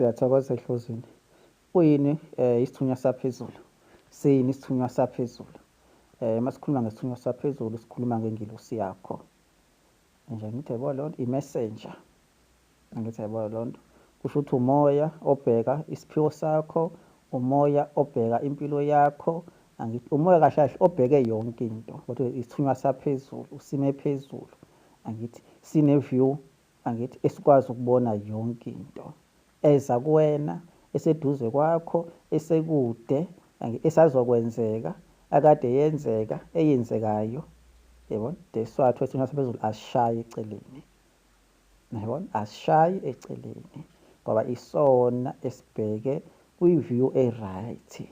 Siyathokoza ehlozini. Kuyini isithunywa saphezulu? Siyini isithunywa saphezulu? Uma sikhuluma ngesithunywa saphezulu sikhuluma ngengilosi yakho. Nje ngithi yabo leyo nto, i-messenger. Angithi yabo leyo nto. Kusho ukuthi umoya obheka isiphiwo sakho, umoya obheka impilo yakho, angithi umoya kahle kahle obheke yonke into. Kodwa isithunywa saphezulu, usime phezulu. Angithi sine-view, angithi esikwazi ukubona yonke into eza kuwena, eseduze kwakho, esekude, esazokwenzeka, akade yenzeka, eyenzekayo. Yabona? That's why isithunywa saphezulu asishayi eceleni. Yabona? Asishayi eceleni ngoba isona esibheke kwi-view e-right.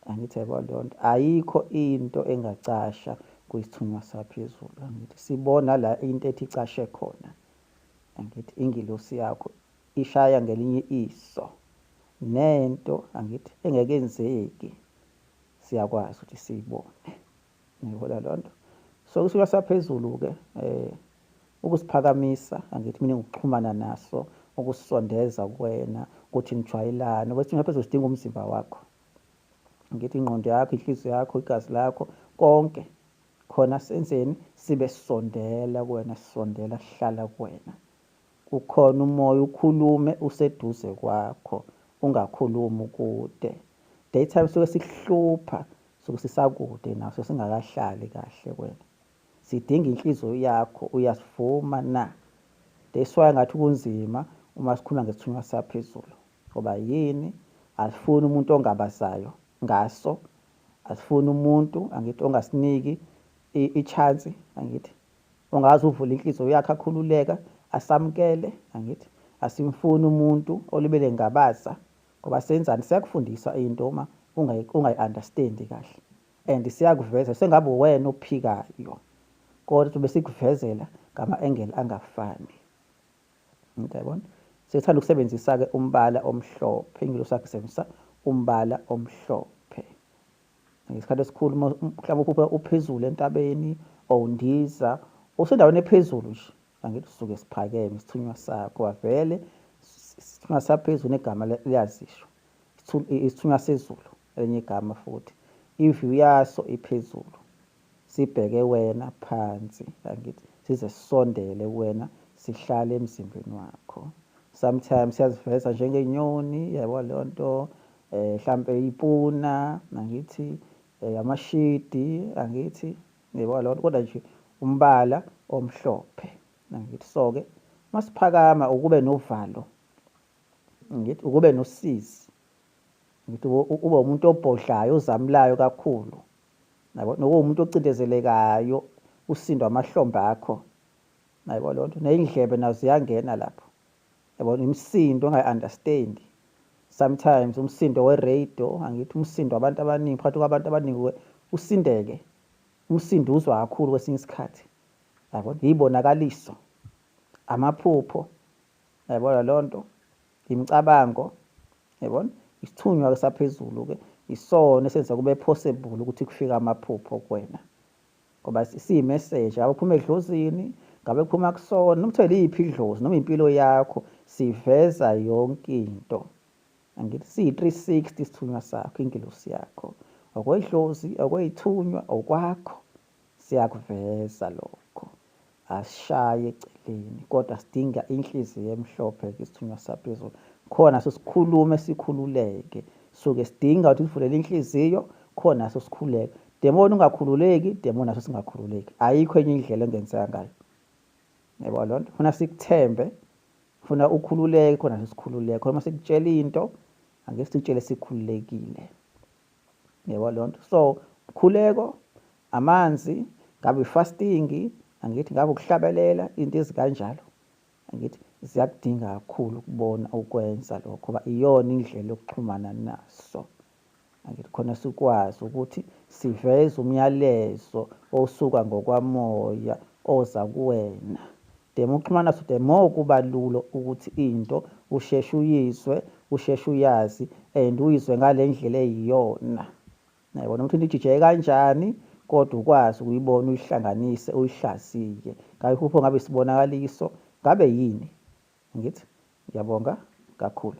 Angithi yabo leyo nto, ayikho into engacasha kwisithunywa saphezulu. Angithi sibona la into ethi icashe khona. Angithi ingilosi yakho ishaya ngelinye iso nento, angithi engekenzeki siyakwazi ukuthi siyibone. Ngiyibona leyo nto. So isithunywa saphezulu-ke ukusiphakamisa, angithi mina ukuxhumana naso, ukusondeza kuwena ukuthi nijwayelane. Ngoba isithunywa saphezulu sidinga umzimba wakho, ngithi ingqondo yakho, inhliziyo yakho, igazi lakho, konke khona senzeni sibe sisondela kuwena, sisondela sihlala kuwena. Kukhona umoya ukhulume useduze kwakho, ungakhulumi ukude. Daytime suke sikuhlupha, suke sisakude naso, singakahlali kahle kuwena. Sidinga inhliziyo yakho, uyasivuma na? That's why ngathi kunzima uma sikhuluma ngesithunywa saphezulu. Ngoba yini? Asifuni umuntu ongabazayo ngaso, asifuni umuntu, angithi, ongasiniki i-chance, angithi ongaze uvule inhliziyo yakhe akhululeka asamukele, angithi asimfuni umuntu olibele ngabaza. Ngoba senzani? Siyakufundisa into uma ungayi-understandi kahle and siyakuveza sengabe uwena ophikayo, kodwa besikuvezela ngama-angle angafani. Uyabona? Sithanda ukusebenzisa-ke umbala omhlophe. Ingilosi yakho isebenzisa umbala omhlophe. Ngesikhathi esikhulu mhlawumbe uphupha uphezulu entabeni or undiza usendaweni ephezulu nje, angithi usuke siphakeme isithunywa sakho, wavele isithunywa saphezulu negama liyazisho, isithunywa sezulu elinye igama futhi, i-view yaso iphezulu, sibheke wena phansi, angithi size sisondele kuwena, sihlale emzimbeni wakho. Sometimes siyaziveza njengenyoni, yabo leyo nto, mhlampe ipuna, angithi amashidi, angithi yabo leyo nto, kodwa nje umbala omhlophe, angithi. So-ke masiphakama ukube novalo, ngithi ukube nosizi, ngithi ube umuntu obhodlayo, ozamulayo kakhulu, yabo, nokuwumuntu ocindezelekayo, usindwa amahlombe akho, yabo leyo nto, ney'ndlebe nazo ziyangena lapho, yabo, imisindo ongayi-understandi. Sometimes umsindo we-radio, angithi umsindo wabantu abaningi, phakathi kwabantu abaningi usindeke, umsindo uzwa kakhulu kwesinye isikhathi, yabo, iy'bonakaliso, amaphupho, yabona leyo nto, imicabango, yabona. Isithunywa-ke saphezulu-ke isona esenza kube possible ukuthi kufike amaphupho kuwena, ngoba siyi-message, ngabe kuphuma edlozini, ngabe kuphuma kusona, noma kuthiwa liyiphi idlozi noma impilo yakho, siveza yonke into. Angithi siyi-360 isithunywa sakho, ingilosi yakho, okwedlozi, okwey'thunywa, okwakho, siyakuveza lokho. Asishaye eceleni, kodwa sidinga inhliziyo emhlophe-ke isithunywa saphezulu, khona sikhulume sikhululeke. Suke sidinga ukuthi sivulele inhliziyo khona sikhululeke. The more ungakhululeki, the more naso singakhululeki. Ayikho enye indlela engenzeka ngayo, yabo leyo nto. Funa sikuthembe, funa ukhululeke khona sikhululeke, khona uma sikutshela into angeke sikutshele sikhululekile, yabo leyo nto. So mkhuleko, amanzi, ngabe i-fasting, angithi ngabe ukuhlabelela, into ezikanjalo, angithi ziyakudinga kakhulu ukubona ukwenza lokho, ngoba iyona indlela yokuxhumana naso, angithi khona sikwazi ukuthi siveze umyalezo osuka ngokwamoya oza kuwena. The more uxhumana naso, the more kuba lula ukuthi into usheshe uyizwe, usheshe uyazi and uyizwe ngale ndlela eyiyona, yabona ukuthi into ijijeke kanjani, kodwa ukwazi ukuyibona, uyihlanganise, uyihlaziye. Ngabe iphupho, ngabe isibonakaliso, ngabe yini? Ngithi ngiyabonga kakhulu.